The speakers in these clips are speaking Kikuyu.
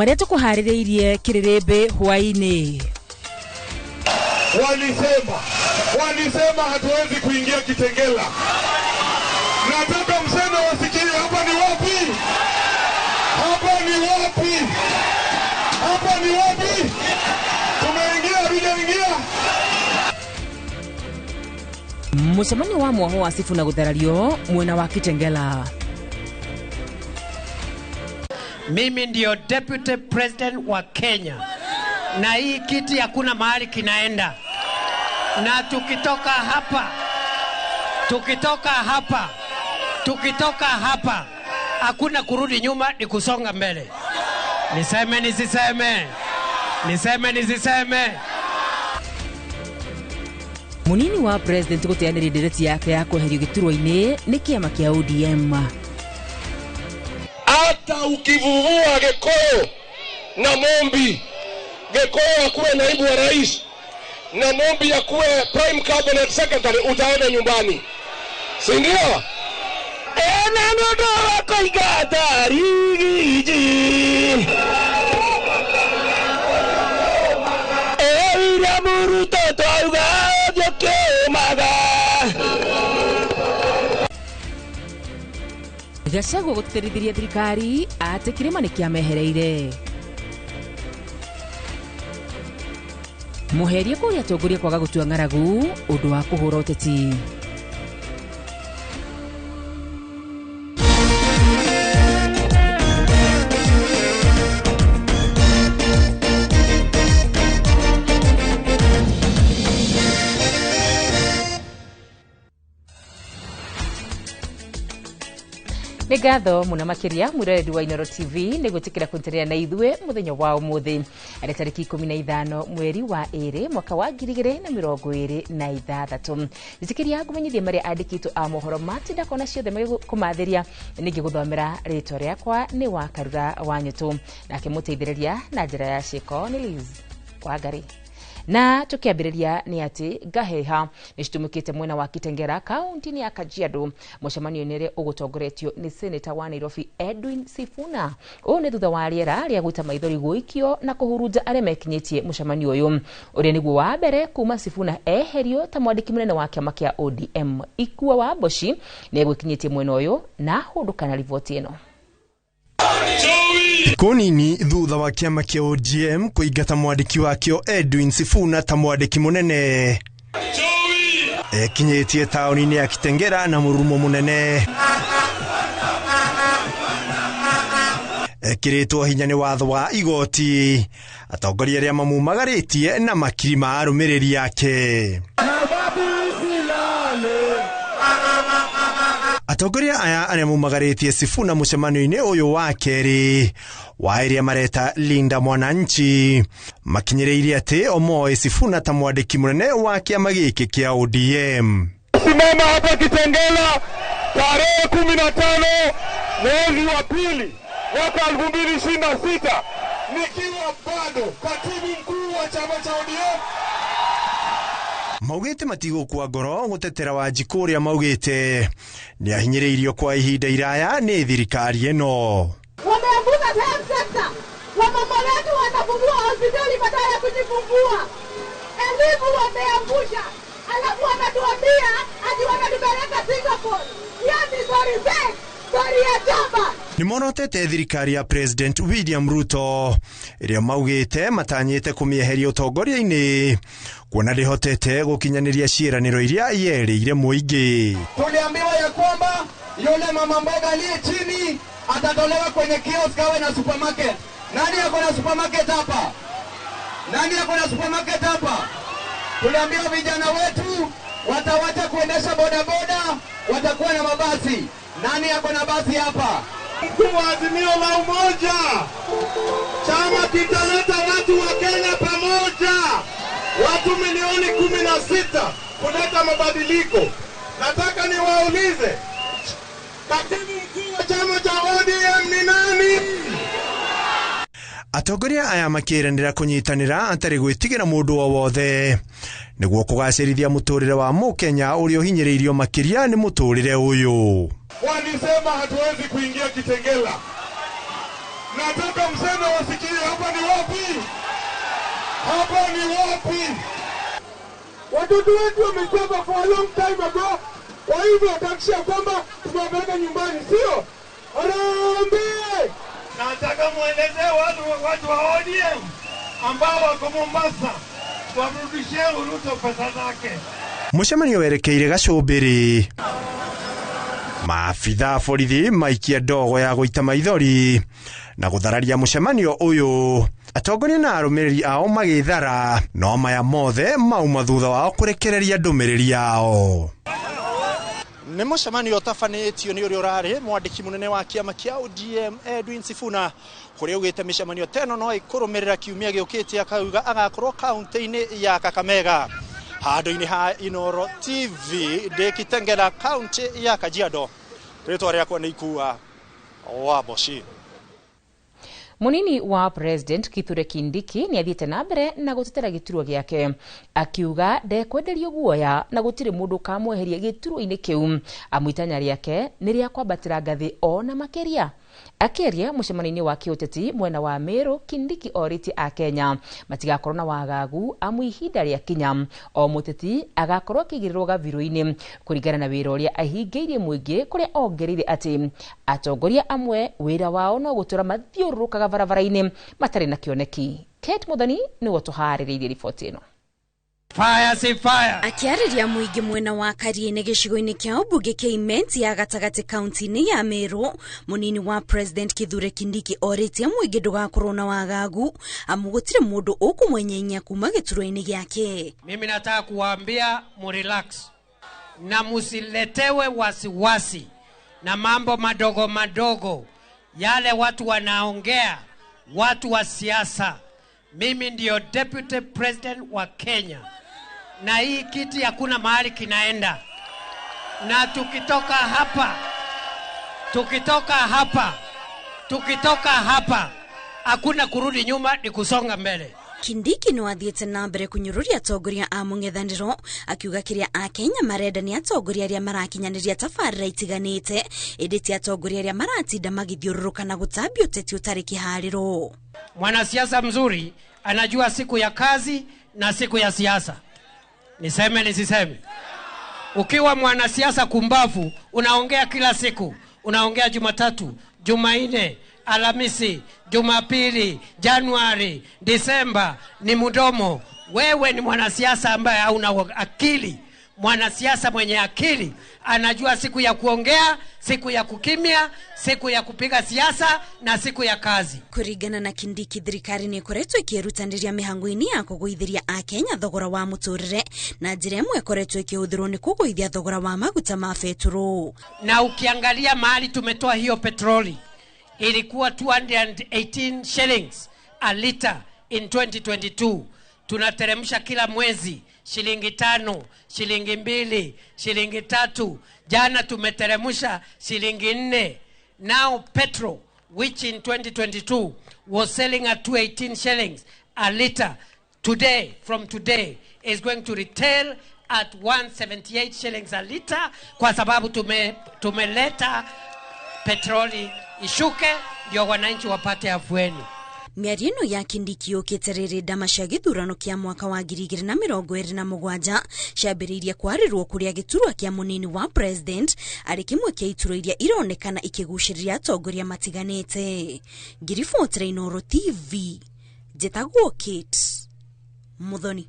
Marĩa tũkũharĩrĩirie kĩrĩrĩmbĩ hwaĩ-inĩ. Walisema hatuwezi kuingia Kitengela. Nataka mseme wasikie, hapa ni wapi? Hapa ni wapi? Hapa ni wapi? Tumeingia, hatujaingia? Mũcemanio wa mwaho wa Sifuna gũtharario mwena wa Kitengela. Mimi ndio deputy president wa Kenya, na hii kiti hakuna mahali kinaenda. Na tukitoka hapa hakuna kurudi nyuma, ni kusonga mbele. Niseme nisiseme? Niseme nisiseme? Munini wa president gũteanĩria ndereti yake ya kweherio gĩturwa-inĩ nĩ kĩama kĩa ODM. Hata ukivuvua Gikuyu na Mumbi, Gikuyu akuwe naibu wa rais na Mumbi akuwe prime cabinet secretary, utaenda nyumbani, si ndio? Gachagua gũtĩtĩrithiria thirikari atĩ kĩrĩma nĩ kĩamehereire. Mũherie kũria atongoria kwaga gũtua ng'aragu ũndũ wa kũhũra ũteti. Nĩ ngatho mũno makĩria mwĩroreri wa Inooro TV nĩ gwĩtĩkĩra kũnyitanĩra na ithuĩ mũthenya wa ũmũthĩ arĩ tarĩki 15 mweri wa 2 mwaka wa 2026. Njĩtĩkĩria ngũmenyithie marĩa andĩkĩtwo a mohoro matinda kona ciothe magĩkũmathĩria, ningĩ gũthomera rĩtwa rĩakwa nĩ wa Karura wa Nyũtũ, nake mũteithĩrĩria na njĩra ya ciĩko nĩ Liz Wangari. Na tukiambĩrĩria nĩ atĩ ngaheha nĩ citumũkĩte mwena wa Kitengela kaunti-inĩ ya Kajiado mũcemanio-inĩ ũrĩa ũgũtongoretio nĩ seneta wa Nairobi Edwin Sifuna. Ũũ nĩ thutha wa rĩera rĩa gũita maithori gũikio na kũhurunja arĩa mekinyĩtie mũcemanio ũyũ, ũrĩa nĩguo wa mbere kuma Sifuna eherio ta mwandĩki mũnene wa kĩama kĩa ODM. Ikua wa Mboci nĩ egwĩkinyĩtie mwena ũyũ na hũndũka na riboti ĩno. Thikũ nini thutha wa kĩama kĩa ODM kũingata mwandĩki wakĩo Edwin Sifuna ta mwandĩki mũnene, ekinyĩtie taũni-inĩ ya Kitengela na mũrurumo mũnene. Ekĩrĩtwo hinya nĩ watho wa igoti, atongoria arĩa mamumagarĩtie na makiri ma arũmĩrĩri ake. Atongoria aya arĩa mumagarĩtie Sifuna mũcemanio-inĩ ũyũ wa kerĩ wa ĩrĩa mareta Linda Mwananchi makinyĩrĩirie atĩ o moĩ Sifuna ta mwandĩki mũnene wa kĩama gĩkĩ kĩa ODM. Simama hapa Kitengela tarehe 15 mwezi wa pili mwaka 2026 nikiwa bado katibu mkuu wa chama cha ODM. Maugĩte matigũkua ngoro gũtetera Wanjikũ ũrĩa maugĩte nĩ ahinyĩrĩirio kwa ihinda iraya nĩ thirikari ĩno. Wameanguka health sector, wamama wetu wanafungua hospitali badala ya kujifungua, elimu wameangusha, alafu wanatuambia ati wanatupeleka Singapore. Yani sorry fake, sorry ya chama. Nĩ morotete thirikari ya President William Ruto ĩrĩa maugĩte matanyĩte kũmĩeheria ũtongoria-inĩ kuona ndĩhotete gũkinyanĩria ciĩranĩro iria yerĩire mũingĩ. Tuliambiwa ya kwamba yule mama mboga aliye chini atatolewa kwenye kiosk awe na supermarket. Nani ako na supermarket hapa? Nani ako na supermarket hapa? Tuliambiwa vijana wetu watawacha kuendesha bodaboda, watakuwa na mabasi. Nani ako na basi hapa? Mkuu wa Azimio la Umoja, chama kitaleta watu wa Kenya pamoja, watu milioni 16 kuleta mabadiliko. Nataka niwaulize, katibu mkuu wa chama cha ODM ni nani? Atongoria aya makĩranĩra kũnyitanĩra atarĩ gwĩtigĩra mũndũ o wothe nĩguo kũgacĩrithia mũtũrĩre wa mũkenya ũrĩa ũhinyĩrĩirio makĩria nĩ mũtũrĩre ũyũ. Walisema hatuwezi kuingia Kitengela. Nataka mseme wasikie, hapa ni wapi? Hapa ni wapi? Watoto wetu wamekuwa for a long time ago. Kwa hivyo hakikisha kwamba tumewapeleka nyumbani, sio? Harambee! Nataka mueleze watu wa ODM ambao wako Mombasa wamrudishie Ruto pesa zake. Mũcemanio werekeire gacũmbĩrĩ. Maabitha a borithi maikia ndogo ya gũita maithori na gũthararia mũcemanio ũyũ. Atongoria na arũmĩrĩri ao magĩthara, no maya mothe mauma thutha wao kũrekereria ndũmĩrĩri yao. Nĩ mũcemanio ũtabanĩtio nĩ ũrĩa ũrarĩ mwandĩki mũnene wa kĩama kĩa ODM Edwin Sifuna, kũrĩa augĩte mĩcemanio ta ĩno no ĩkũrũmĩrĩra kiumia gĩũkĩte, akauga agakorwo kaunti-inĩ ya Kakamega. Handũ-inĩ ha Inooro TV ndĩ Kitengela, kaunti ya Kajiado. Rĩtwa rĩakwa nĩ Ikua wa Mboci. Munini wa President Kithure Kindiki nĩ athiĩte na mbere na gũtetera gĩturwa gĩake, akiuga ndekwenderio guoya na gũtirĩ mũndũ ũkamweheria gĩturwa-inĩ kĩu, amu itanya rĩake nĩ rĩa kwambatĩra ngathĩ ona makĩria. Akĩaria mũcemanio-inĩ wa kĩũteti mwena wa Meru, Kindiki orĩtie Akenya matigakorwo na wagagu, amu ihinda rĩa kinya o mũteti agakorwo akĩigĩrĩrwo gabirũ-inĩ kũringana na wĩra ũrĩa ahingĩirie mũingĩ, kũrĩa ongereire atĩ atongoria amwe wĩra wao no gũtũra mathiũrũrũkaga barabara-inĩ matarĩ na kĩoneki. Kate Muthoni nĩwe ũtũharĩrĩirie riboti ĩno. Fire si fire. Akĩarĩria mũingĩ mwena wa Kariĩ-inĩ gĩcigo-inĩ kĩa ũmbunge kĩa Imenti ya gatagatĩ kaunti-inĩ ya Meru, mũnini wa President Kithure Kindiki orĩtie mũingĩ ndũgakorwo na wagagu, amu gũtirĩ mũndũ ũkũmwenyenya kuma gĩturwa-inĩ gĩake. Mimi nataka kuwaambia murelax na musiletewe wasiwasi na mambo madogo madogo yale watu wanaongea, watu wa siasa. Mimi ndio deputy president wa Kenya, na hii kiti hakuna mahali kinaenda, na tukitoka hapa hakuna kurudi nyuma, ni kusonga mbele. Kindiki no athiĩte na mbere kũnyũrũria atongoria a mũng'ethanĩro, akiuga kĩrĩa Akenya marenda nĩ atongoria arĩa marakinyanĩria tabarĩra itiganĩte, ĩndĩ ti atongoria arĩa maratinda magĩthiũrũrũka na gũtambia ũteti ũtarĩ kĩharĩro. Mwanasiasa mzuri anajua siku ya kazi na siku ya siasa. Niseme nisiseme? Ukiwa mwanasiasa kumbavu, unaongea kila siku, unaongea Jumatatu, Jumanne, Alhamisi, Jumapili, Januari, Disemba, ni mdomo. Wewe ni mwanasiasa ambaye hauna akili. Mwanasiasa mwenye akili anajua siku ya kuongea, siku ya kukimya, siku ya kupiga siasa na siku ya kazi. Kũringana na Kindiki, thirikari nĩ ĩkoretwo ĩkĩĩrutanĩria mĩhango-inĩ ya kũgũithĩria Akenya thogora wa mũtũrĩre, na njĩra ĩmwe ĩkoretwo ĩkĩhũthĩrwo nĩ kũgũithia thogora wa maguta ma betũrũ. Na ukiangalia mahali tumetoa hiyo petroli, ilikuwa 218 shillings a liter in 2022. Tunateremsha kila mwezi shilingi 5, shilingi 2, shilingi 3. Jana tumeteremsha shilingi 4. Now petrol, which in 2022 was selling at 218 shillings a liter, today, from today, is going to retail at 178 shillings a liter, kwa sababu tumeleta petroli ishuke ndio wananchi wapate afueni. Mĩario ĩno ya Kindiki yũkĩte rĩrĩ ndama cia gĩthurano kĩa mwaka wa 2027 ciambĩrĩirie kwarĩrwo, kũrĩa gĩturwa kĩa mũnini wa president arĩ kĩmwe kĩa iturwa iria ironekana ikĩgucĩrĩria atongoria matiganĩte. Ngiribotera Inooro TV, njĩtagwo Kate Muthoni.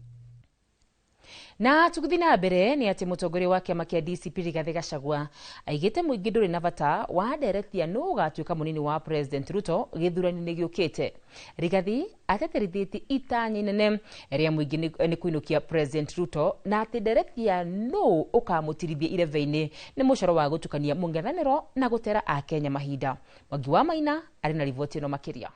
Na tũgĩthiĩ na mbere nĩ atĩ mũtongoria wa kĩama kĩa DCP Rigathĩ Gachagua aigĩte mũingĩ ndũrĩ na bata wa nderetia nũ ũgatuĩka mũnini wa President Ruto gĩthurano-inĩ gĩũkĩte. Rigathĩ ateterithĩtie itanya inene rĩa mũingĩ nĩ kũinũkia President Ruto, na atĩ nderetia nũ ũkamũtirithia irebe-inĩ nĩ mũcoro wa gũtukania mũng'ethanĩro na gũtera Akenya mahinda. Mwangi wa Maina arĩ na riboti ĩno makĩria.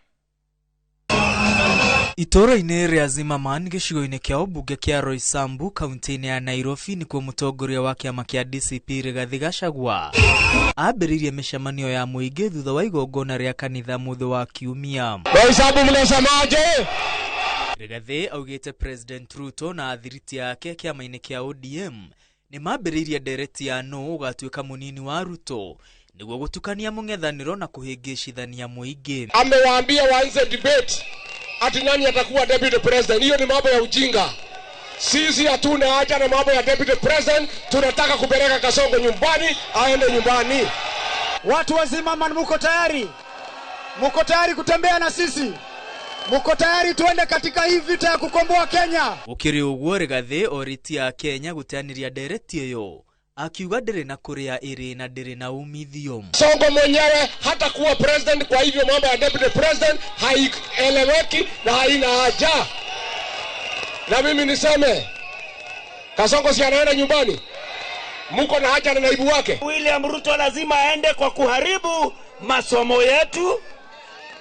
Itũũra-inĩ rĩa Zimmerman gĩcigo-inĩ kĩa ũmbunge kĩa Roysambu kaunti-inĩ ya Nairobi nĩkuo mũtongoria wa kĩama kĩa DCP Rigathi Gachagua ambĩrĩirie mĩcemanio ya mũingĩ thutha wa igongona rĩa kanitha mũthĩ wa kiumia. Roysambu mnasemaje? Rigathi augĩte President Ruto na athiriti ake kĩama-inĩ kĩa ODM nĩ mambĩrĩirie ndereti ya nũ ũgatuĩka mũnini wa Ruto, Nĩguo gũtukania mũng'ethanĩro na kũhĩngĩcithania mũingĩ. Amewaambia waanze debate ati nani atakuwa deputy president. Hiyo ni mambo ya ujinga. Sisi hatuna haja na mambo ya deputy president, tunataka kupeleka Kasongo nyumbani, aende nyumbani. Watu wa Zimmerman, muko tayari? Muko tayari kutembea na sisi? Muko tayari tuende katika hii vita ya kukomboa Kenya? Gũkĩrĩ ũguo Rigathĩ orĩtie Akenya gũteanĩria ndereti ĩyo akiuga ndĩrĩ na kũrĩa ĩrĩ na ndĩrĩ na umithio. Songo mwenyewe hatakuwa president, kwa hivyo mambo ya deputy president haieleweki na haina haja. Na mimi niseme Kasongo si anaenda nyumbani, muko na haja na naibu wake. William Ruto lazima aende kwa kuharibu masomo yetu,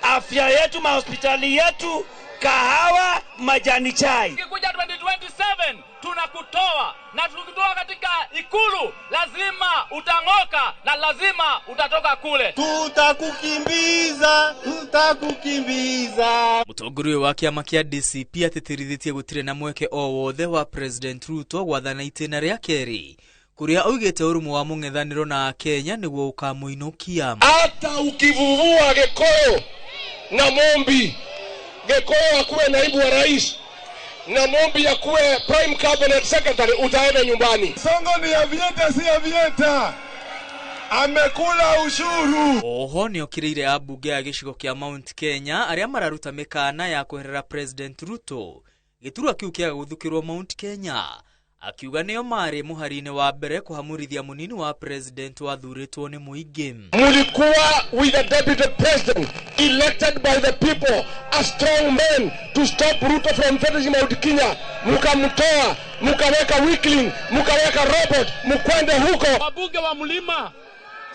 afya yetu, mahospitali yetu, kahawa, majani chai. Ukikuja 2027 tunakutoa, na tukikutoa katika Ikulu lazima utang'oka na lazima utatoka kule. Tutakukimbiza, tutakukimbiza. Mũtongoria wa kĩama kĩa DCP atĩtĩrithĩtie gũtirĩ na mweke o wothe wa President Ruto gwathana itĩna rĩa kerĩ kũrĩa oigĩte ũrũmwe wa mũng'ethanĩro na Akenya nĩguo ũkamũinũkia. Hata ukivuvua Gĩkũyũ na Mumbi, Gĩkũyũ akuwe naibu wa rais na Mumbi akuwe prime cabinet secretary, utaenda nyumbani. Songo ni avieta, si avieta, amekula ushuru. Oho nĩokĩrĩire ambunge a gĩcigo kĩa Mount Kenya arĩa mararuta mĩkana ya kweherera President Ruto gĩturwa kĩu kĩaga gũthukĩrwo Mount Kenya, akiuga nĩo marĩ mũhari-inĩ wa mbere kũhamũrithia mũnini wa president wathurĩtwo nĩ mũingĩ. Mulikuwa with the deputy president elected by the people, a strong man to stop Ruto from finishing Mount Kenya. Mukamtoa, mukaweka weakling, mukaweka robot, mukwende huko. Wabunge wa mlima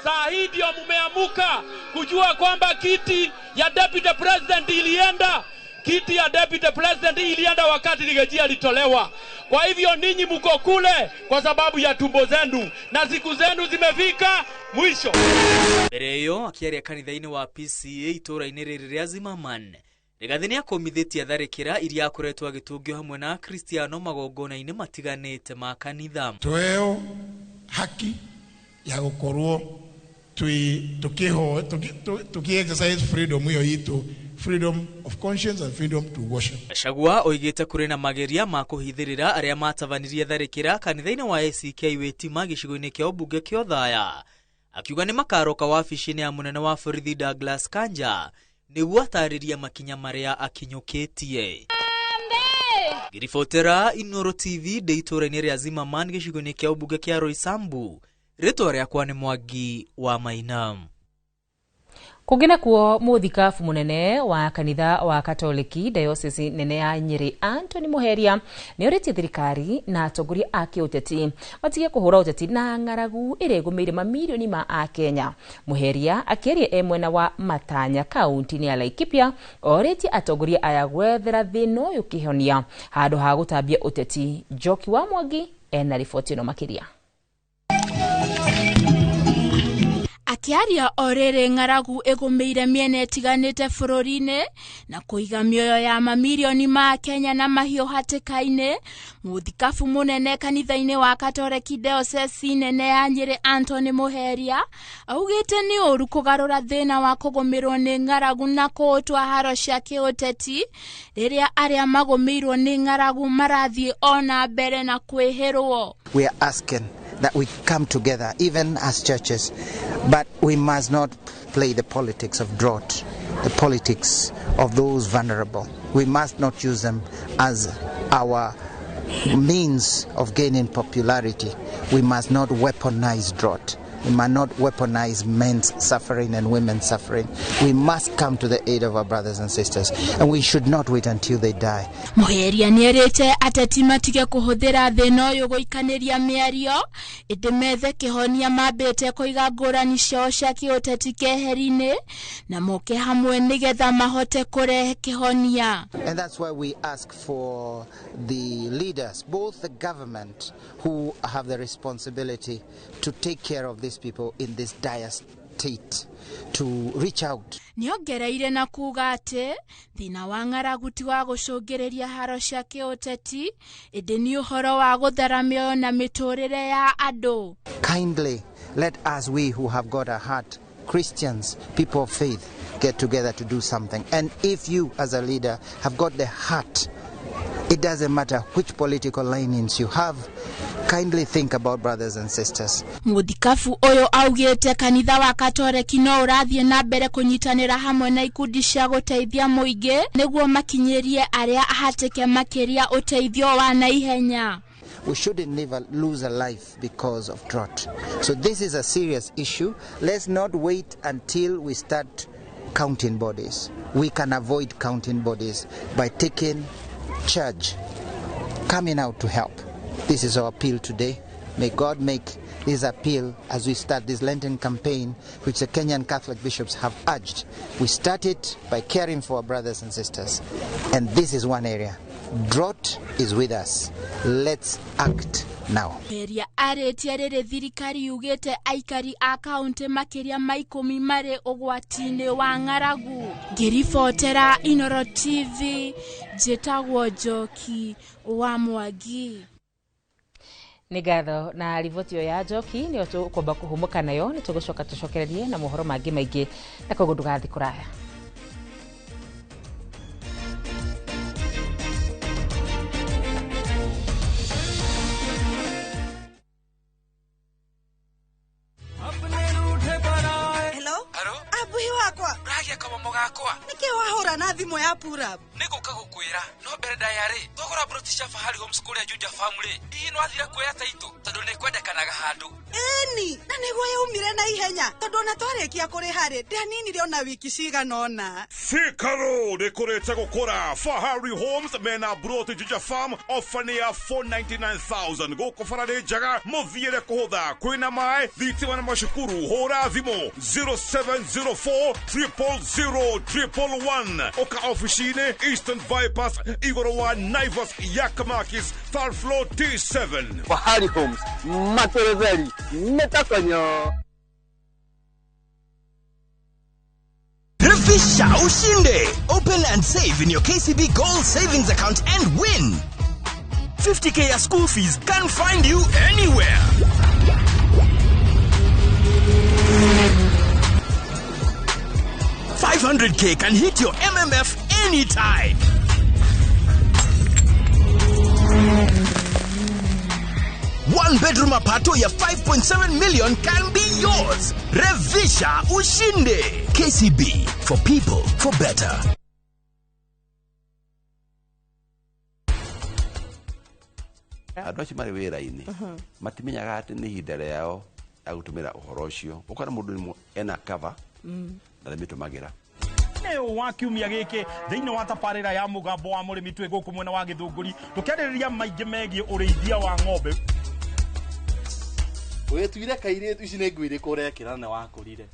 saa hii ndio mumeamuka kujua kwamba kiti ya deputy president ilienda. Kiti ya deputy president ilienda wakati Rigejia alitolewa. Kwa hivyo ninyi mko kule kwa sababu ya tumbo zenu na siku zenu zimefika mwisho. Mbere ĩyo akĩaria kanitha-inĩ wa PCA itũũra-inĩ rĩrĩ rĩa Zimmerman, Rigathĩ nĩakomithĩtie tharĩkĩra iria akoretwo agĩtũngio hamwe na Akristiano magongona-inĩ matiganĩte ma kanitha. Tweo haki ya gũkorwo tuki exercise freedom ĩyo itũ, freedom of conscience and freedom to worship. Gachagua oigĩte kũrĩ na mageria ma kũhithĩrĩra arĩa matabanirie tharĩkĩra kanitha-inĩ wa ACK Wĩtima gĩcigo-inĩ kĩa ũmbunge kĩa Othaya, akiuga nĩ makaroka wabici-inĩ ya mũnene wa borithi Douglas Kanja nĩguo atarĩrie makinya marĩa akinyũkĩtie. Ngĩribotera Inooro TV ndĩ itũũra-inĩ rĩa Zimmerman gĩcigo-inĩ kĩa ũmbunge kĩa Roysambu, rĩtwa rĩakwa nĩ Mwangi wa Maina. Kũngĩ nakuo mũthikabu mũnene wa kanitha wa Katoliki diocese nene ya Nyeri Anthony Muheria nĩorĩtie thirikari na atongoria a kĩũteti matige kũhũra ũteti na ng'aragu ĩrĩa ĩgũmĩire mamirioni ma Akenya. Muheria akĩaria e mwena wa Matanya kaunti-inĩ ya Laikipia orĩtie atongoria aya gwethera thĩna ũyũ kĩhonia handũ ha gũtambia ũteti. Njoki wa Mwangi ena riboti ĩno makĩria. Akĩaria o rĩrĩ ng'aragu ĩgũmĩire mĩena ĩtiganĩte bũrũri-inĩ na kũiga mĩoyo ya mamirioni ma Kenya na mahiũ hatĩka-inĩ, mũthikabu mũnene kanitha-inĩ wa Katoliki diocese nene ya Nyeri Anthony Muheria augĩte nĩ ũru kũgarũra thĩna wa kũgũmĩrwo nĩ ng'aragu na kũũtua haro cia kĩũteti rĩrĩa arĩa magũmĩirwo nĩ ng'aragu marathiĩ o na mbere na kwĩhĩrwo. We are asking that we come together, even as churches, but we must not play the politics of drought, the politics of those vulnerable. We must not use them as our means of gaining popularity. We must not weaponize drought. We must not weaponize men's suffering and women's suffering. We must come to the aid of our brothers and sisters, and we should not wait until they die. Muheria nĩerĩte ateti matige kũhũthĩra thĩna ũyũ gũikanĩria mĩario, ĩndĩ methe kĩhonia mambĩte kũiga ngũrani ciao cia kĩũteti keheri-inĩ na moke hamwe nĩgetha mahote kũrehe kĩhonia. And that's why we ask for the leaders, both the government who have the responsibility to take care of these people in this dire state, to reach out. Nĩongereire na kuga atĩ thĩna wa ng'aragu ti wa gũcũngĩrĩria haro cia kĩũteti, ĩndĩ nĩ ũhoro wa gũthara mĩoyo na mĩtũrĩre ya andũ. Kindly Let us, we who have got a heart, Christians, people of faith, get together to do something. And if you, as a leader, have got the heart, it doesn't matter which political leanings you have, kindly think about brothers and sisters. Muthikabu ũyũ augĩte kanitha wa Katoreki no ũrathiĩ na mbere kũnyitanĩra hamwe na ikundi cia gũteithia mũingĩ nĩguo makinyĩrie arĩa ahatĩke makĩria ũteithio wa naihenya. We shouldn't never lose a life because of drought. So this is a serious issue. Let's not wait until we start counting bodies. We can avoid counting bodies by taking charge, coming out to help. This is our appeal today. May God make this appeal as we start this Lenten campaign, which the Kenyan Catholic bishops have urged. We start it by caring for our brothers and sisters. And this is one area. Drought is with us. Let's act now. Heria arĩtie rĩrĩ thirikari yugĩte aikari a kaunti makĩria ma 10 marĩ ũgwati-inĩ wa ng'aragu. Ngĩribotera Inoro TV, njĩtagwo Njoki wa Mwangi. Nĩ ngatho na riboti ĩyo ya Njoki nĩyo tũkwamba kũhũmũka nayo, nĩ tũgũcoka tũcokererie na mohoro mangĩ maingĩ, na koguo ndũgathiĩ kũraya. Nĩkĩ wahũra na thimũ ya Purab? Nĩgũka gũkwĩra no mbere ndaya rĩ twagũra broti cia Fahari Homes kũrĩa Juja Farm rĩ hihi nĩwathire kuoya taitũ tondũ nĩkwendekanaga handũ. Ĩni na nĩguo yaumire na ihenya tondũ ona twarĩkia kũrĩha rĩ ndianinire ona wiki cigana ũna. Thika Road ĩkũrĩte gũkũra. Fahari Homes mena broti Juja Farm ofa nĩ ya 499,000 gũkũ bara nĩ njega mũthiĩre kũhũtha kwĩna maĩ thitima na macukuru. Hũra thimũ 0704 000 111 oka ofici-inĩ Eastern Bypass igũrũ wa Naivas Yakamakis third floor T7. Fahari Homes materetheri metakonyo. Refisha ushinde. Open and save in your KCB Gold Savings account and win. 50K ya school fees can find you anywhere. 500K can hit your MMF anytime. One bedroom apartment ya 5.7 million can be yours. Revisha ushinde. KCB, for people, for better. Andũ acio marĩ wĩra-inĩ matimenyaga atĩ nĩ ihinda rĩao rĩa gũtũmĩra ũhoro ũcio. Ũkora mũndũ ena cover na nĩmĩtũmagĩra. Nĩ wa kiumia gĩkĩ thĩinĩ wa tabarĩra ya mũgambo wa mũrĩmi twĩ gũkũ mwena wa Gĩthũngũri tũkĩarĩrĩria maingĩ megiĩ ũrĩithia wa ng'ombe. Wĩtuire kairĩtu ici nĩ nguo irĩkũ ũrekĩra na wakũrire?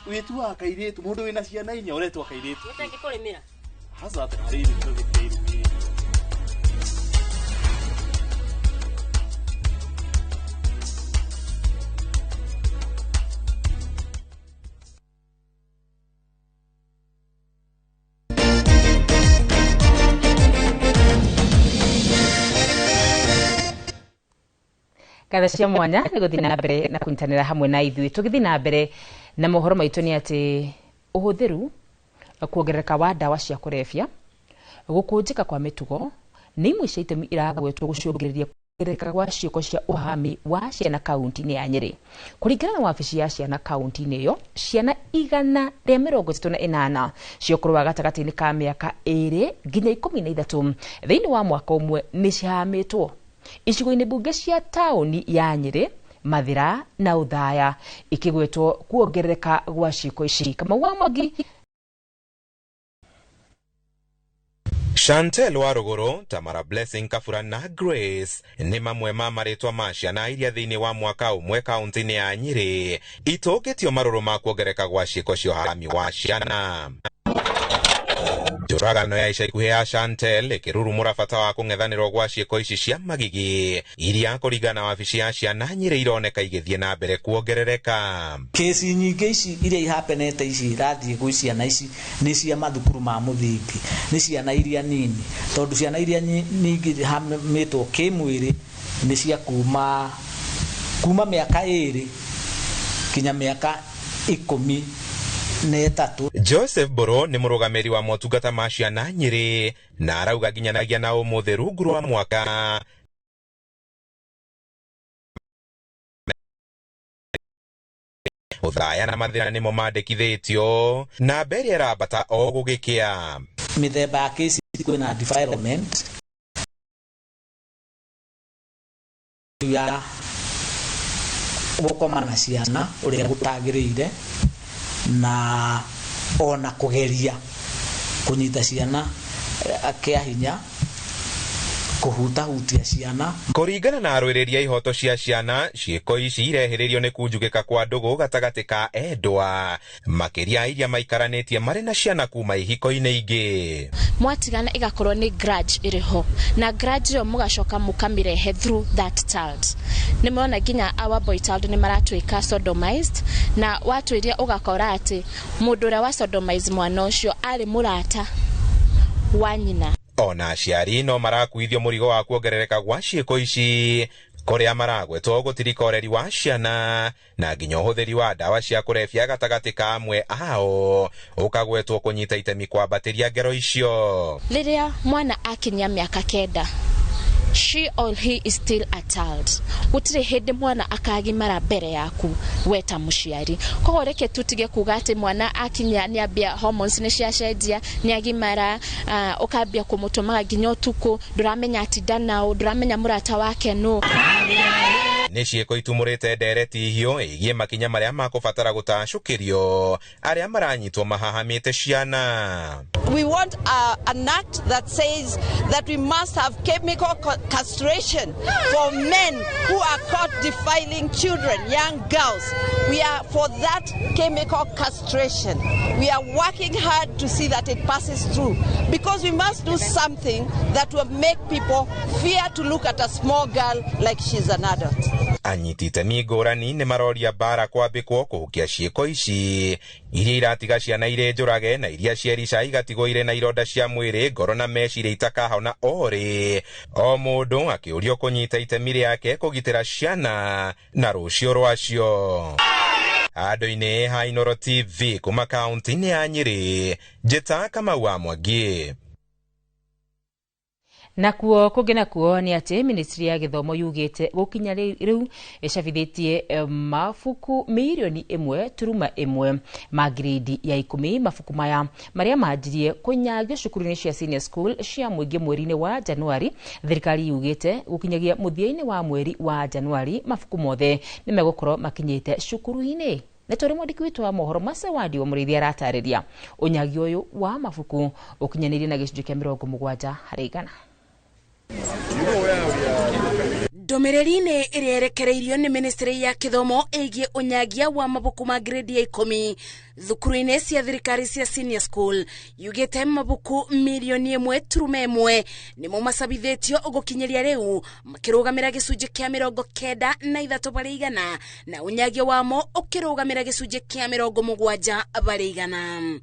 Wĩtuaga kairĩtu mũndũ wĩna ciana inya ũretua kairĩtu. Ũtangĩkũrĩmĩra? Haca atĩrĩrĩ tũgĩkĩirumĩra. Ngatho cia mwanya nĩ gũthiĩ na mbere na kũnyitanĩra hamwe na ithuĩ. Tũgĩthiĩ na mbere na mohoro maitũ nĩ atĩ ũhũthĩru kuongerereka wa ndawa cia kũrebia, gũkũnjĩka kwa mĩtugo nĩ imwe cia itũmi iragwetwo gũcũngĩrĩria kuongerereka gwa ciĩko cia ũhami wa ciana kaunti-inĩ ya Nyĩrĩ. Kũringana na wabici ya ciana kaunti-inĩ ĩyo, ciana 138 cia ũkũrũ wa gatagatĩ-inĩ ka mĩaka 2 nginya 13 thĩinĩ wa mwaka ũmwe nĩ cihamĩtwo icigo-inĩ mbunge cia taũni ya Nyĩrĩ, Mathira na Othaya, ikigwetwo kuongerereka gwa ciĩko ici. Kamau wa Mwangi. Chantel wa Ruguru, Tamara Blessing Kabura na Grace nĩ mamwe ma marĩtwa ma ciana iria thĩinĩ wa mwaka ũmwe kaunti-inĩ ya Nyĩrĩ itũngĩtio marũrũ ma kuongerereka gwa ciĩko cia ũhami wa ciana. Njũragano ya ica ikuhĩ ya Chantel ĩkĩrurumũra bata wa kũng'ethanĩrwo gwa ciĩko ici cia magigi iria kũringana na wabici ya ciana Nyĩrĩ ironeka igĩthiĩ na mbere kuongerereka. Kesi nyingĩ ici iria ihapenete ici irathiĩ gwĩ ciana ici nĩ cia mathukuru ma mũthingi, nĩ ciana iria nini, tondũ ciana iria nyingĩ ihamĩtwo kĩmwĩrĩ nĩ cia kuma Kuma mĩaka 2 kinya mĩaka 13. Joseph Boro nĩ mũrũgamĩrĩri wa motungata ma ciana Nyĩrĩ na arauga nginyanagia na ũmũthĩ rungu rwa mwaka ũthaya na mathĩna nĩmo mandĩkithĩtio na mbere ĩrambata o gũgĩkĩa. Mĩthemba ya kesi kwĩna defilement ya gũkoma na ciana ũrĩa gũtagĩrĩire na ona kũgeria kũnyita ciana kĩa hinya, kũhutahutia ciana. Kũringana na arũĩrĩri a ihoto cia ciana, ciĩko ici irehĩrĩrio nĩ kunjugĩka kwa ndũgũ gatagatĩ ka endwa, makĩria iria maikaranĩtie marĩ na ciana kuma ihiko-inĩ ingĩ. Mwatigana ĩgakorwo nĩ grudge ĩrĩ ho, na grudge ĩyo mũgacoka mũkamĩrehe through that child. Nĩ mona nginya our boy child nĩ maratuĩka sodomized, na watwĩria ũgakora atĩ mũndũ ũrĩa wa sodomize mwana ũcio arĩ mũrata wa nyina. Ona aciari no marakuithio mũrigo wa kuongerereka gwa ciĩko ici kũrĩa maragwetwo gũtirika ũreri wa ciana na nginya ũhũthĩri wa ndawa cia kũrebia gatagatĩ ka amwe ao ũkagwetwo kũnyita itemi kwambatĩria ngero icio. Rĩrĩa mwana akinyia mĩaka 9, she or he is still a child. Gũtirĩ hĩndĩ mwana akagimara mbere yaku we ta mũciari. Koguo reke tutige kuga atĩ mwana akinya nĩ ambia hormones nĩ ciacenjia, nĩ agimara, ũkambia kũmũtũmaga nginya ũtukũ, ndũramenya atinda nao, ndũramenya mũrata wake nũ. Nĩ ciĩko itumũrĩte ndereti hiũ ĩgiĩ makinya marĩa makũbatara gũtacũkĩrio arĩa maranyitwo mahahamĩte ciana. We want an act that says that we must have chemical castration for men who are caught defiling children, young girls. We are for that chemical castration. We are working hard to see that it passes through, because we must do something that will make people fear to look at a small girl like she's an adult. Anyiti itemi ngũrani nĩ maroria mbara kwambĩkwo kũhukia ciĩko ici iria iratiga ciana irĩ njũrage na iria cierica igatigwo irĩ na ironda cia mwĩrĩ, ngoro na meciria itakahona orĩ. O mũndũ akĩũrio kũnyita itemi rĩake kũgitĩra ciana na rũciũ rwacio. Handũ-inĩ ha Inooro TV kuma kaunti-inĩ ya Nyĩrĩ, Njĩta Kamau wa Mwangi. Nakuo kũngĩ nakuo nĩ atĩ ministry ya gĩthomo yugĩte gũkinya rĩu ĩcabithĩtie mabuku mirioni 1.1 ma grade ya 10. Mabuku maya marĩa manjirie kũnyagio cukuru-inĩ cia senior school cia mũingĩ mweri-inĩ wa Januari. Thirikari yugĩte gũkinyagia mũthia-inĩ wa mweri wa Januari mabuku mothe nĩ megũkorwo makinyĩte cukuru-inĩ. Nĩ tũrĩ mwandĩki witũ wa mohoro Masewadi wa Mũrĩithi aratarĩria ũnyagi ũyũ wa mabuku ũkinyanĩirie na gĩcunjĩ kĩa 70 harĩ igana. Ndũmĩrĩri-inĩ ĩrĩa ĩrekereirio nĩ ministry ya gĩthomo ĩgiĩ ũnyagia wa mabuku ma grade ya 10 thukuru-inĩ cia thirikari cia senior school yugĩte mabuku mirioni 1.1 nĩmo macabithĩtio gũkinyĩria rĩu, makĩrũgamĩra gĩcunjĩ kĩa 93 harĩ igana na ũnyagia wamo ũkĩrũgamĩra gĩcunjĩ kĩa 70 harĩ igana.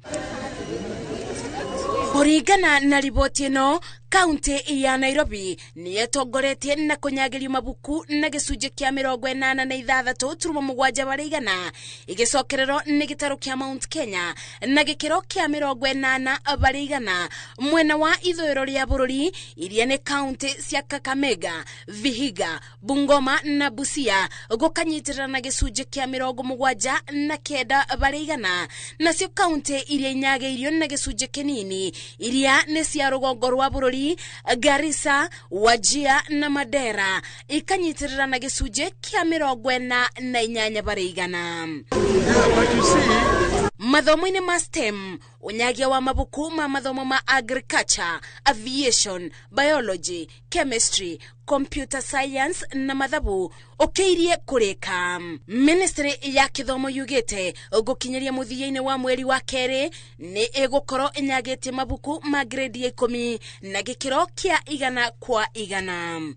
Kũringana na riboti ĩno, kaunti ya Nairobi nĩ ĩtongoretie na kũnyagĩrio mabuku na gĩcunjĩ kĩa 86.7 harĩ igana, ĩgĩcokererwo nĩ gĩtarũ kĩa Mount Kenya na gĩkĩro kĩa 80 harĩ igana. Mwena wa ithũĩro rĩa bũrũri iria nĩ kaunti cia Kakamega, Vihiga, Bungoma na Busia gũkanyitĩrĩra na gĩcunjĩ kĩa 79 harĩ igana, nacio kaunti iria inyagĩirio na gĩcunjĩ kĩnini iria nĩ cia rũgongo rwa bũrũri Garissa, Wajir na Mandera ikanyitĩrĩra na gĩcunjĩ kĩa 48 harĩ igana. Mathomo-inĩ ma STEM, ũnyagia wa mabuku ma mathomo ma agriculture, aviation, biology, chemistry, computer science na mathabu ũkĩirie kũrĩka. Ministry ya gĩthomo yugĩte gũkinyĩria mũthia-inĩ wa mweri wa kerĩ nĩ ĩgũkorwo ĩnyagĩtie mabuku ma grade ya 10 na gĩkĩro kĩa 100 kwa 100.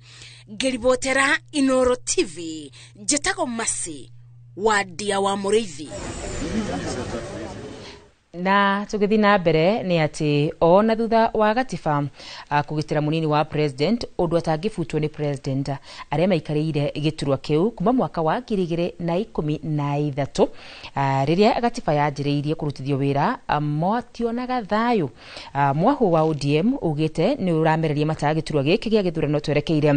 Ngĩribotera Inooro TV, njĩtagwo Masi Wadia wa Mũrĩithi. Na tũgĩthiĩ na mbere nĩ atĩ ona thutha wa gatiba kũgitĩra mũnini wa president ũndũ atangĩbutwo nĩ president arĩa maikarĩire gĩturwa kĩu kuma mwaka wa 2013, rĩrĩa gatiba yanjĩrĩirie kũrutithio wĩra, mationaga thayũ. Mwahũ wa ODM ugĩte nĩ ũramereria mata gĩturwa gĩkĩ gĩa gĩthurano twerekeire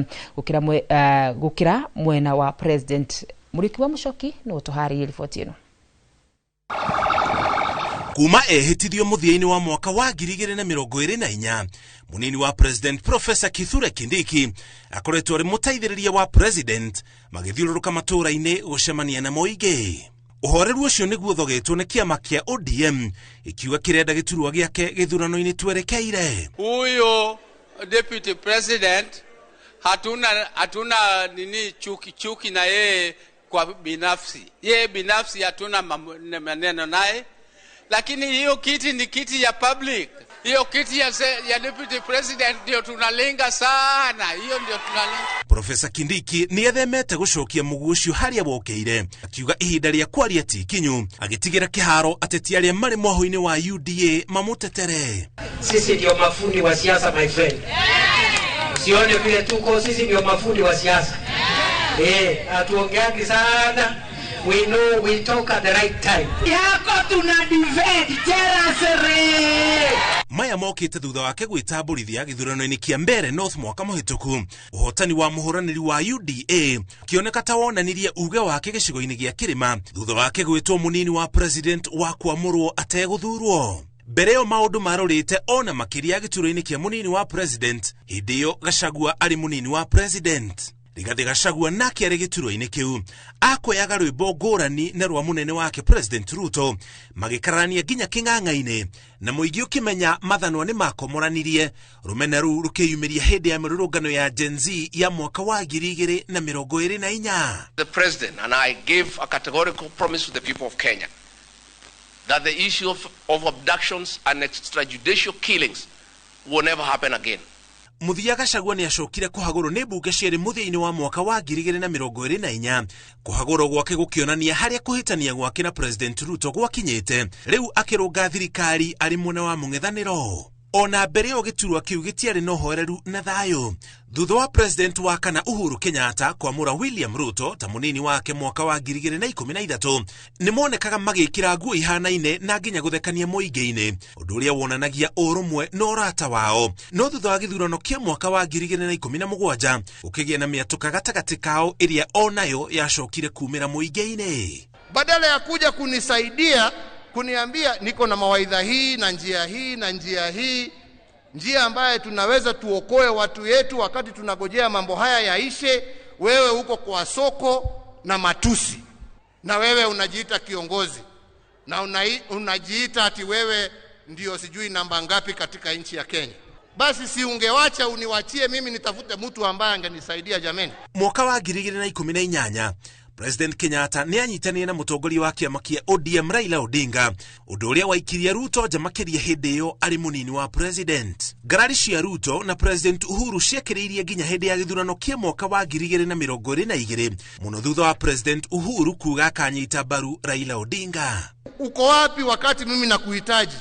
gũkĩra mwena wa president. Mũriki wa Mũcoki nĩ ũtũharĩrie riboti ĩno. Kuma ehĩtithio mũthia-inĩ wa mwaka wa 2024, mũnini wa president Professor Kithure Kindiki akoretwo arĩ mũteithĩrĩria wa president magĩthiũrũrũka matũũra-inĩ gũcemania na mũingĩ. Ũhoreru ũcio nĩguo ũthogetwo nĩ kĩama kĩa ODM ikiuga kĩrenda gĩturwa gĩake gĩthurano-inĩ twerekeire. Huyo deputy president hatuna nini chuki na yeye kwa binafsi. Yeye binafsi hatuna maneno naye. Lakini hiyo kiti ni kiti ya public. Hiyo kiti ya deputy president ndio tunalenga sana. Hiyo ndio tunalenga. Professor Kindiki nĩ ethemete gũcokia mũguo ũcio harĩa wokeire, akiuga ihinda rĩa kwaria ti ikinyu, agĩtigĩra kĩharo ateti arĩa marĩ mwahũ-inĩ wa UDA mamũtetere. Sisi ndio mafundi wa siasa, my friend. Usione vile tuko, sisi ndio mafundi wa siasa. Hatuongeangi sana. We know we talk at the right time. Yako tuna defend terasere. Maya mokĩte thutha wake gwĩtambũrithia gĩthurano-inĩ kĩa Mbeere North mwaka mũhĩtũku. Ũhotani wa mũhũranĩri wa UDA kĩoneka ta wonanirie uge wake gĩcigo-inĩ gĩa kĩrĩma thutha wake gwĩtwo mũnini wa president wa kwamũrwo ategũthurwo. Mbere ĩyo maũndũ marorĩte ona makĩria gĩturwa-inĩ kĩa mũnini wa president, hĩndĩ ĩyo Gachagua arĩ mũnini wa president. Rigathi Gachagua nake arĩ gĩturwa-inĩ kĩu akoyaga rwĩmbo ngũrani na rwa mũnene wake President Ruto, magĩkararania nginya kĩng'ang'a-inĩ na mũingĩ ũkĩmenya mathanwa nĩ makomoranirie. Rũmena rũu rũkĩyumĩria hĩndĩ ya mĩrũrũngano ya Gen Z ya mwaka wa 2024. The president and I gave a categorical promise to the people of Kenya that the issue of abductions and extrajudicial killings will never happen again. Mũthia Gachagua nĩ acokire kũhagũrwo nĩ mbunge cierĩ mũthia-inĩ wa mwaka wa 2024. Kũhagũrwo gwake gũkĩonania harĩa kũhĩtania gwake na President Ruto gwakinyĩte, rĩu akĩrũnga thirikari arĩ mwena wa mũng'ethanĩro. Ona mbere ĩyo gĩturwa kĩu gĩtiarĩ na ũhoreru na thayũ. Thutha wa president wa kana Uhuru Kenyatta kwamũra William Ruto ta mũnini wake mwaka wa 2013, nĩ monekaga magĩkĩra nguo ihanaine na nginya gũthekania mũingĩ-inĩ, ũndũ ũrĩa wonanagia ũrũmwe na ũrata wao. No thutha wa gĩthurano kĩa mwaka wa 2017 gũkĩgĩa na mĩatũka gatagatĩ kao ĩrĩa onayo yacokire kumĩra mũingĩ-inĩ. Badala ya kuja kunisaidia kuniambia niko na mawaidha hii na njia hii na njia hii, njia ambaye tunaweza tuokoe watu yetu wakati tunagojea mambo haya yaishe, wewe uko kwa soko na matusi, na wewe unajiita kiongozi na unajiita ati wewe ndio sijui namba ngapi katika nchi ya Kenya. Basi si ungewacha uniwachie mimi nitafute mtu ambaye angenisaidia jameni. Mwaka wa 2018 President Kenyatta nĩ anyitanĩire na mũtongoria wa kĩama kĩa ODM Raila Odinga, ũndũ ũrĩa waikirie Ruto nja makĩria hĩndĩ ĩyo arĩ mũnini wa president. Ngarari cia Ruto na President Uhuru ciakĩrĩirie nginya hĩndĩ ya gĩthurano kĩa mwaka wa 2022, mũno thutha wa President Uhuru kuga akanyita mbaru Raila Odinga. Uko wapi wakati mimi nakuhitaji?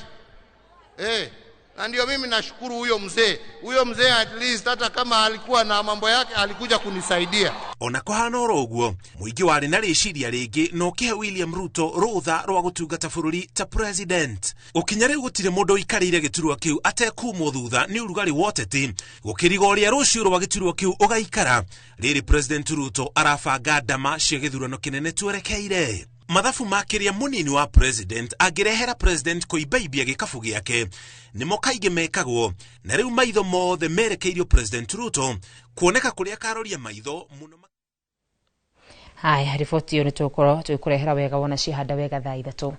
Na ndio mimi nashukuru huyo mzee. Huyo mzee at least hata kama alikuwa na mambo yake alikuja kunisaidia. Ona kũhana oro ũguo, mũingĩ warĩ na rĩciria rĩngĩ na ũkĩhe William Ruto rũtha rwa gũtungata bũrũri ta president. Gũkinya rĩu gũtirĩ mũndũ ũikarĩire gĩturwa kĩu atekumwo thutha nĩ ũrugarĩ wa ũteti, gũkĩriga ũrĩa rũciũ rwa gĩturwa kĩu ũgaikara. Rĩrĩ President Ruto arabanga ndama cia gĩthurano kĩnene twerekeire. Mathabu ma kĩrĩa mũnini wa president angĩrehera president kũimbaibia gĩkabu gĩake nĩmo kaingĩ mekagwo, na rĩu maitho mothe merekeirio President Ruto kuoneka kũrĩa karoria maitho mũno. Haya, riboti ĩyo nĩtũgũkorwo tũgĩkũrehera wega wona ciahanda wega thaa 3.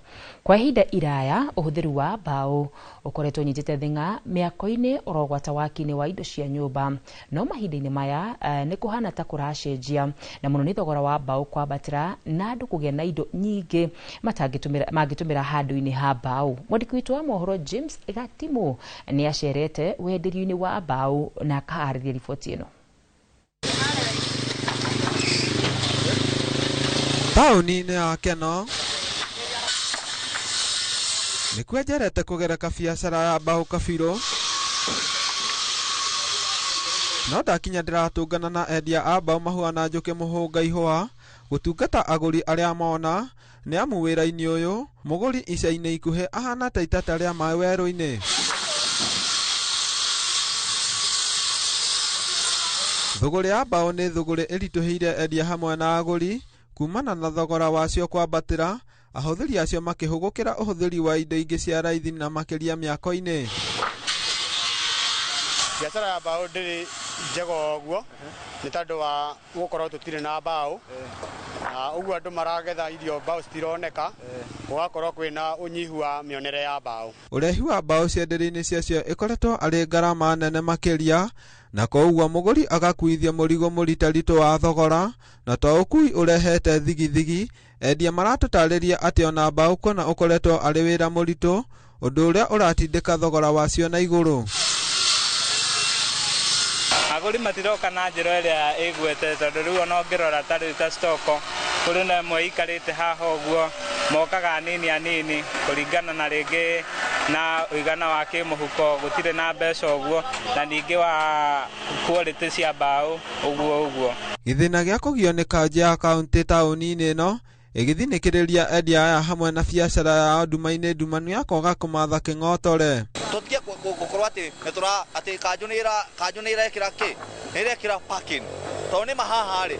Kwa ihinda iraya ũhũthĩri wa mbaũ ũkoretwo ũnyitĩte thing'a mĩako-inĩ orogwata waki-inĩ wa indo cia nyũmba, no mahinda-inĩ maya nĩ kũhana ta kũracenjia, na mũno nĩ thogora wa mbaũ kwambatĩra na andũ kũgĩa na indo nyingĩ mangĩtũmĩra handũ-inĩ ha mbaũ. Mwandĩki witũ wa mohoro James Gatimu nĩ acerete wenderio-inĩ wa mbaũ na akaharĩria riboti ĩno. Taũni-inĩ ya Keno, Nĩ kwenjerete kũgereka biacara ya mbaũ kabirũ no ndakinya ndĩratũngana na endia a mbaũ mahuana njũkĩ mũhũnga ihũa gũtungata agũri arĩa mona nĩ amu wĩra-inĩ ũyũ mũgũri ica-inĩ ikuhĩ ahana ta itata rĩa maĩ werũ-inĩ. Thũgũrĩ ya mbaũ nĩ thũgũrĩ ĩritũhĩire endia hamwe na agũri kumana na thogora wacio kwambatĩra, ahũthĩri acio makĩhũgũkĩra ũhũthĩri wa indo ingĩ cia raithi na makĩria mĩako-inĩ. Biacara ya mbaũ ndĩrĩ njega ũguo nĩ tondũ wa gũkorwo tũtirĩ na mbaũ na ũguo andũ maragetha irio mbaũ citironeka, gũgakorwo kwĩna ũnyihu wa mĩonere ya mbaũ. Ũrehi wa mbaũ cienderio-inĩ ciacio ĩkoretwo arĩ ngarama nene makĩria na koguo mũgũri agakuithia mũrigo mũritaritũ wa thogora na to ũkui ũrehete thigithigi. Endia maratũtarĩria atĩ ona mbaũ kuona ũkoretwo arĩ wĩra mũritũ, ũndũ ũrĩa ũratindĩka thogora wacio na igũrũ. Agũri matiroka na njĩra ĩrĩa ĩgwete tondũ rĩu ona ũngĩrora ta rĩu ta stoko kũrĩ na ĩmwe ĩikarĩte haha ũguo mokaga anini anini kũringana na rĩngĩ na ũigana wa kĩmũhuko gũtirĩ na mbeca ũguo na ningĩ wa quality cia mbaũ ũguo ũguo. Gĩthĩna gĩa kũgio nĩ kanjũ ya kaũntĩ taũni-inĩ ĩno ĩgĩthinĩkĩrĩria endia aya hamwe na biacara yao nduma-inĩ ndumanu ya kwaga kũmatha kĩng'otore. Tũtige gũkorwo atĩ nĩtũra atĩ kanjũ nĩ ĩrekĩra kĩ nĩ ĩrekĩra parking tondũ nĩ mahaha rĩ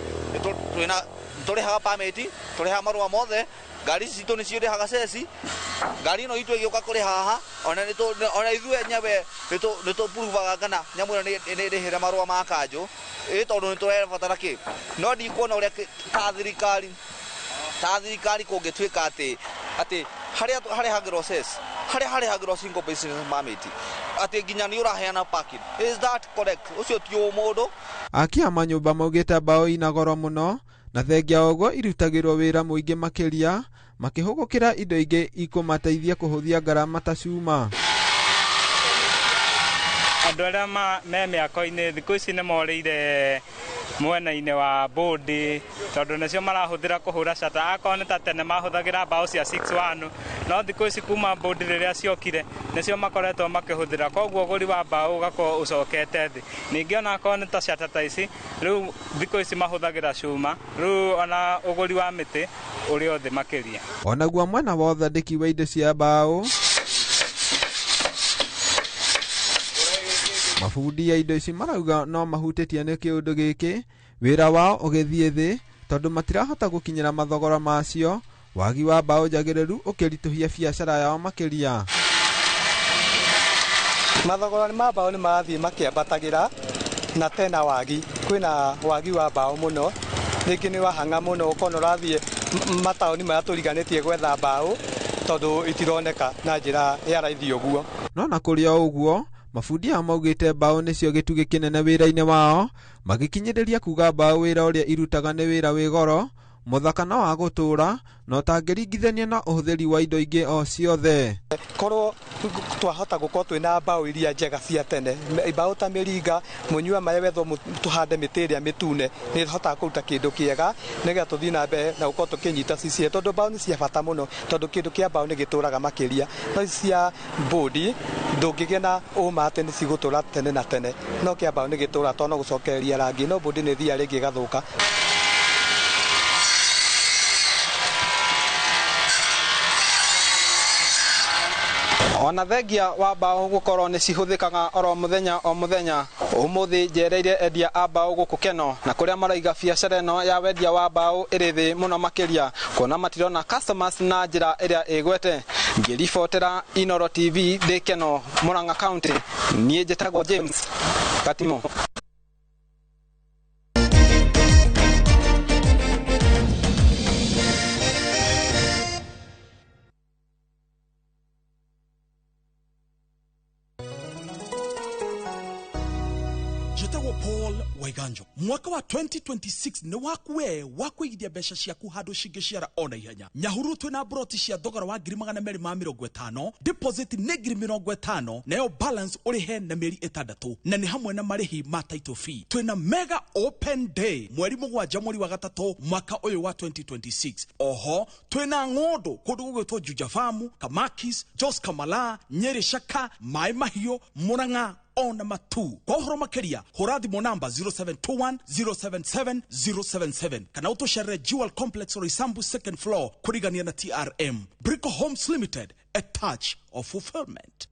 twĩna tũrĩhaga permit, tũrĩhaga marũa mothe, ngari ici citũ nĩcio irĩhaga ceci, ngari ĩno itũ ĩgĩũka kũrĩha haha ona ithuĩ enyewe nĩtũpurubaga kana nyamũ ĩno nĩ ĩrĩhĩre marũa ma kanjũ ĩ tondũ nĩtũrabatara kĩ no ndikuona ũrĩa ta thirikari kũngĩtuĩka atĩ harĩa harĩhagĩrwo cess harĩa harĩhagĩrwo single business permit atĩ nginya nĩ ũraheana parking, is that correct? Ũcio ti ũmũndũ. Aki a manyũmba maugĩte mbaũ ina goro mũno na thengia ũguo irutagĩrwo wĩra mũingĩ makĩria makĩhũgũkĩra indo ingĩ ikũmateithia kũhũthia ngarama ta cuma. Andũ arĩa me mĩako-inĩ thikũ ici nĩ morĩire mwena-inĩ wa bodi tondũ nĩcio marahũthĩra kũhũra cata. Akorwo nĩ ta tene mahũthagĩra mbaũ cia 6-1 no thikũ ici kuma bodi rĩrĩa ciokire nĩcio makoretwo makĩhũthĩra, koguo ũgũri wa mbaũ ũgakorwo ũcokete thĩ. Ningĩ ona akorwo nĩ ta cata ta ici rĩu thikũ ici mahũthagĩra cuma, rĩu ona ũgũri wa mĩtĩ ũrĩ o thĩ makĩria. Onaguo mwena wa ũthondeki wa indo cia mbaũ mabundi ya indo ici marauga no mahutĩtie nĩ kĩũndũ gĩkĩ wĩra wao ũgĩthiĩ thĩ tondũ matirahota gũkinyĩra mathogora macio, wagi wa mbaũ njagĩrĩru ũkĩritũhia biacara yao makĩria. Mathogora ma mbaũ nĩ marathiĩ makĩambatagĩra na tena wagi kwĩna wagi wa mbaũ mũno, rĩngĩ nĩ wahang'a mũno ũkona ũrathiĩ mataũni marĩa tũriganĩtie gwetha mbaũ tondũ itironeka na njĩra ya raithi ũguo. No na kũrĩ o ũguo mabundi aya maugĩte mbaũ nĩcio gĩtugĩ kĩnene wĩra-inĩ wao magĩkinyĩrĩria kuga mbaũ wĩra ũrĩa irutaga nĩ wĩra wĩ goro mũthaka na wa gũtũũra na ũtangĩringithania na ũhũthĩri wa indo ingĩ o ciothe. Korwo twahota gũkorwo twĩna mbaũ iria njega cia tene, mbaũ ta mĩringa, mũnyua maĩ wethwo tũhande mĩtĩ ĩrĩa mĩtune nĩ ĩhotaga kũruta kĩndũ kĩega nĩgetha tũthiĩ na mbere na gũkorwo tũkĩnyita cicie tondũ mbaũ nĩ cia bata mũno tondũ kĩndũ kĩa mbaũ nĩ gĩtũraga makĩria no ici cia bodi ndũngĩgĩa na ũma atĩ nĩ cigũtũra tene na tene, no kĩa mbaũ nĩ gĩtũraga tondũ no gũcokereria rangi no bodi nĩ ĩthiaga rĩngĩ ĩgathũka. Ona thengia wa mbaũ gũkorwo nĩ cihũthĩkaga oro mũthenya o mũthenya, ũmũthĩ njereire endia a mbaũ gũkũ Keno na kũrĩa maraiga biacara ĩno ya wendia wa mbaũ ĩrĩ thĩ mũno makĩria kuona matirona customers na njĩra ĩrĩa ĩgwete. Ngĩribotera Inooro TV ndĩ Keno, Murang'a County, niĩ njĩtagwo James Katimo. Paul Waiganjo. Mwaka wa 2026 nĩ waku we wa kũigithia mbeca ciaku handũ cingĩciara ona ihenya. Nyahururu twĩna broti cia thogora wa 250,000, deposit nĩ 50,000, nayo balance ũrĩhe na mĩeri 6, na nĩ hamwe na marĩhi ma title fee. Twĩna mega open day mweri 7 mweri wa 3 mwaka ũyũ wa 2026. Oho twĩna ng'ũndũ kũndũ gũgwĩtwo Juja Farm, Kamakis, Jos Kamala, Nyeri Shaka, Mai Mahiũ, Murang'a ona matu. Kwa ũhoro makĩria hũra thimũ namba 0721 077 077 kana ũtũcerere Jewel Complex Roysambu second floor kũrigania na TRM. Brico Homes Limited, a touch of fulfillment.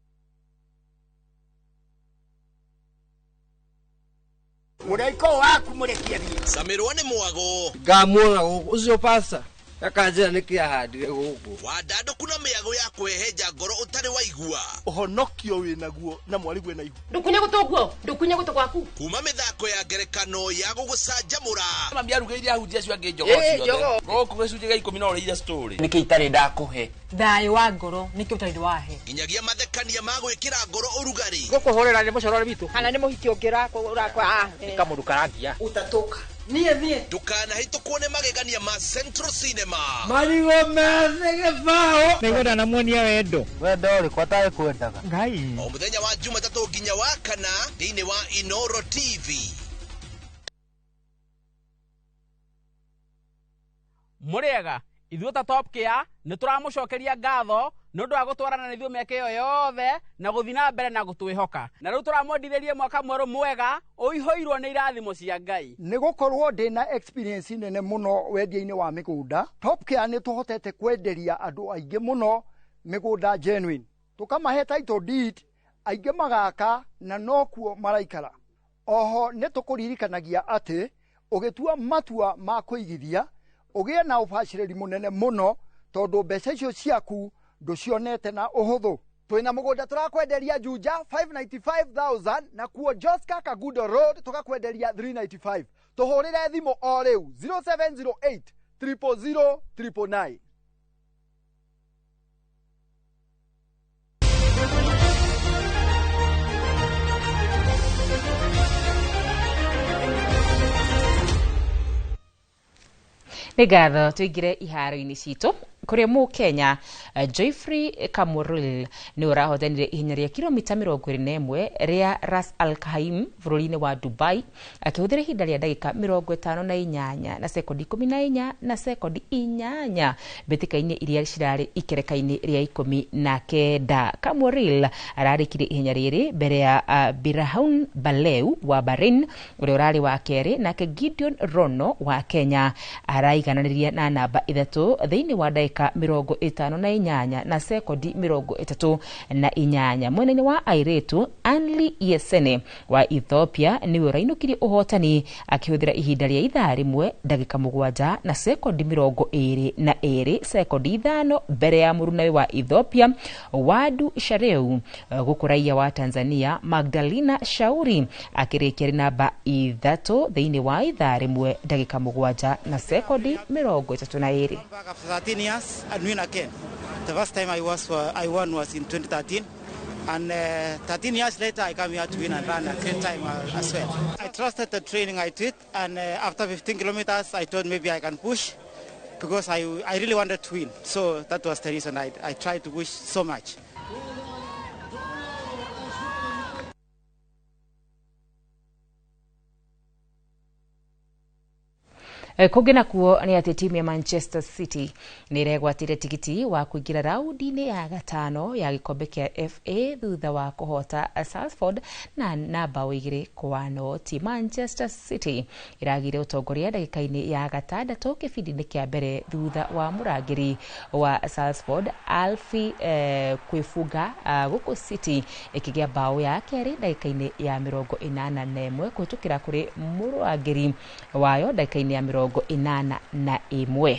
Mũraiko waku mũrekia thiĩ. Camirwo nĩ mwago. Ngamuona gũkũ ũcio pasta akanjĩra nĩkĩ ahandire gũkũ. Wandandũku na mĩago ya kwĩhenja ngoro ũtarĩ waigua. Ũhonokio wĩnaguo na mwarigwe na ihu. Ndũkunye gũtũ guo, ndũkunye gũtũ gwaku. Kuma mĩthako ya ngerekano ya gũgũcanjamũra. Mami arugĩire ahunjia acio angĩ njogoo ciothe. Gũkũ gĩcunjĩ gĩa 10 no ũrĩire story. Nĩkĩ itarĩ ndakũhe? Thayũ wa ngoro nĩkĩ ũtarĩ wahe? Nginyagia mathekania ma gwĩkĩra ngoro ũrugarĩ. Gũkũhũrĩra nĩ mũcorore witũ. Kana nĩ mũhiki ũngĩ ũrakwa. Nĩ kamũndũ karangia. Utatoka. Niĩ niĩ. Ndũkanahĩtũkwo nĩ magegania ma Central Cinema. Marigũ methĩ gĩbaũ. Nĩngwenda namuonia wendo. Wendo ũrĩkũ atarĩ kwendaga? Ngai. O mũthenya wa Jumatatũ nginya wa kana thĩinĩ wa Inoro TV. Mũrĩega, ithuĩ ta Top Care nĩ tũramũcokeria ngatho nĩ ũndũ wa gũtwarana na ithuĩ mĩaka ĩyo yothe na gũthiĩ na mbere na gũtwĩhoka. Na rĩu tũramwendithĩria mwaka mwerũ mwega ũihũirwo nĩ irathimo cia Ngai. Nĩ gũkorwo ndĩna experience nene mũno wendia-inĩ wa mĩgũnda, Top Care nĩ tũhotete kwenderia andũ aingĩ mũno mĩgũnda genuine. Tũkamahe title deed, aingĩ magaka na nokuo maraikara. Oho nĩ tũkũririkanagia atĩ ũgĩtua matua ma kũigithia ũgĩe na ũbacĩrĩri mũnene mũno tondũ mbeca icio ciaku ndũcionete na ũhũthũ. Twĩna mũgũnda tũrakwenderia Juja 595,000 na kuo Joska Kagudo Road tũgakwenderia 395. Tũhũrĩre thimũ o rĩu 0708 000 999. Nĩ ngatho tũingĩre iharo-inĩ citũ kũrĩa Mũkenya Joyfrey Kamurul nĩ ũrahotanire ihenya rĩa kilomita 21 rĩa Ras Al Khaimah bũrũri-inĩ wa Dubai akĩhũthĩra ihinda rĩa ndagĩka 58 na sekondi 14 na sekondi 8 mbĩtĩka-inĩ iria cirarĩ ikereka-inĩ rĩa 19. Kamurul ararĩkirie ihenya rĩrĩ mbere ya Birahun Baleu wa Bahrain ũrĩa ũrarĩ wa kerĩ, nake Gideon Rono wa Kenya araigananĩria na namba 3 thĩinĩ wa ndagĩka 58 na sekondi 38. Mwena-inĩ wa airĩtu Anli Yesene wa Ethiopia nĩwe ũrainũkirie ũhotani akĩhũthĩra ihinda rĩa ithaa rĩmwe ndagĩka 7 na sekondi 22 sekondi 5 mbere ya mũrunawe wa Ethiopia Wadu Shareu, gũkũ raiya wa Tanzania Magdalena Shauri akĩrĩkia namba 3 thĩinĩ wa ithaa rĩmwe ndagĩka 7 na sekondi 32. After 13 years and win again. The first time I won was in 2013, and 13 years later I come here to win and run a great time as well. I trusted the training I did, and after 15 kilometers I thought maybe I can push because I really wanted to win. So that was the reason I tried to push so much. Kũngĩ nakuo nĩ atĩ timu ya Manchester City nĩ ĩregwatĩire tigiti wa kũingĩra raũndi-inĩ ya gatano ya gĩkombe kĩa FA thutha wa kũhota Salford na namba 2-0. Manchester City ĩragĩire ũtongoria ndagĩka-inĩ ya 6 kĩbindi-inĩ kĩa mbere thutha wa mũrangĩri wa Salford Alfie kwĩbunga, gũkũ City ĩkĩgĩa mbaũ ya kerĩ ndagĩka-inĩ ya 81 kũhĩtũkĩra kũrĩ mũrangĩri wayo ndagĩka-inĩ ya 81.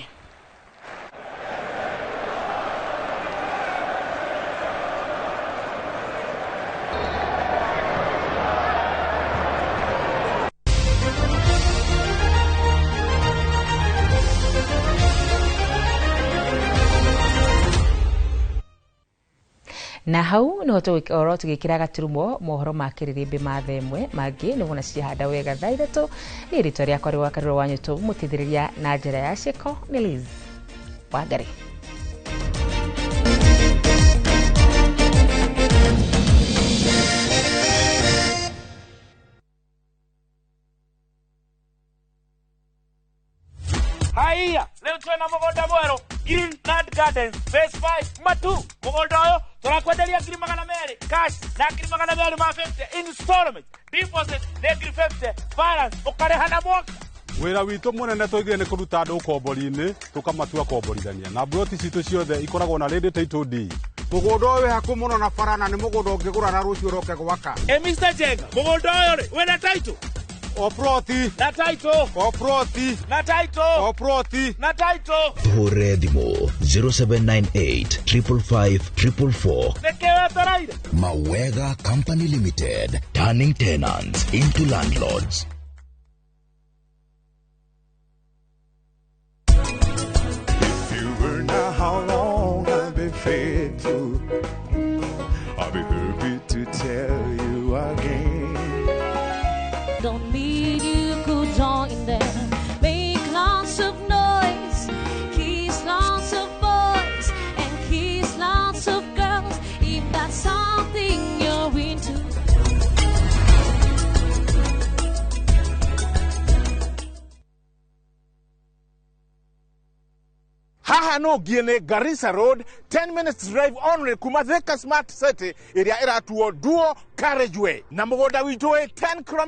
Na hau niho tũgũkorwo tũgĩkĩra gaturumo mohoro ma kĩrĩrĩmbĩ ma thaa ĩmwe mangĩ nĩguo cihanda wega thaa ithatũ. Niĩ rĩtwa rĩakwa rĩ Wakarura wa Nyũtũ, mũteithĩrĩria na njĩra ya ciĩko nĩ Liz Wangari. Haiya, leo twena mũgũnda mwerũ Greenland Gardens Phase 5 Matu. Mũgũnda ũyũ tũrakwenderia 200,000 cash na 250,000 installment. Deposit nĩ 50,000, balance ũkarĩha na mwaka. Wĩra witũ mũnene tũigire nĩ kũruta andũ ũkombori-inĩ tũkamatua komborithania na mburoti citũ ciothe ikoragwo na ready title deed. Mũgũnda ũyũ wĩ hakuhĩ mũno na bara na nĩ mũgũnda ũngĩgũra na rũciũ ũroke gwaka. Ĩ Mr. Jenga, mũgũnda ũyũ rĩ wĩna title? O ploti. Na title. O ploti. Na title. O ploti. Na title. Tũhũre thimũ 0798 555 444. Nĩkĩ wetereire? Mawega Company Limited, turning tenants into landlords. If you were now how long I've been faithful, I'll be happy to tell you again. Don't need you could join them. Make lots of noise, kiss lots of boys, and kiss lots of girls. If that's something you're into. Haha no ngie nĩ Garissa Road, 10 minutes drive only kuma Thika Smart City ĩrĩa ĩratuo Duo Carriageway na mũgũnda witũ wĩ 10 km.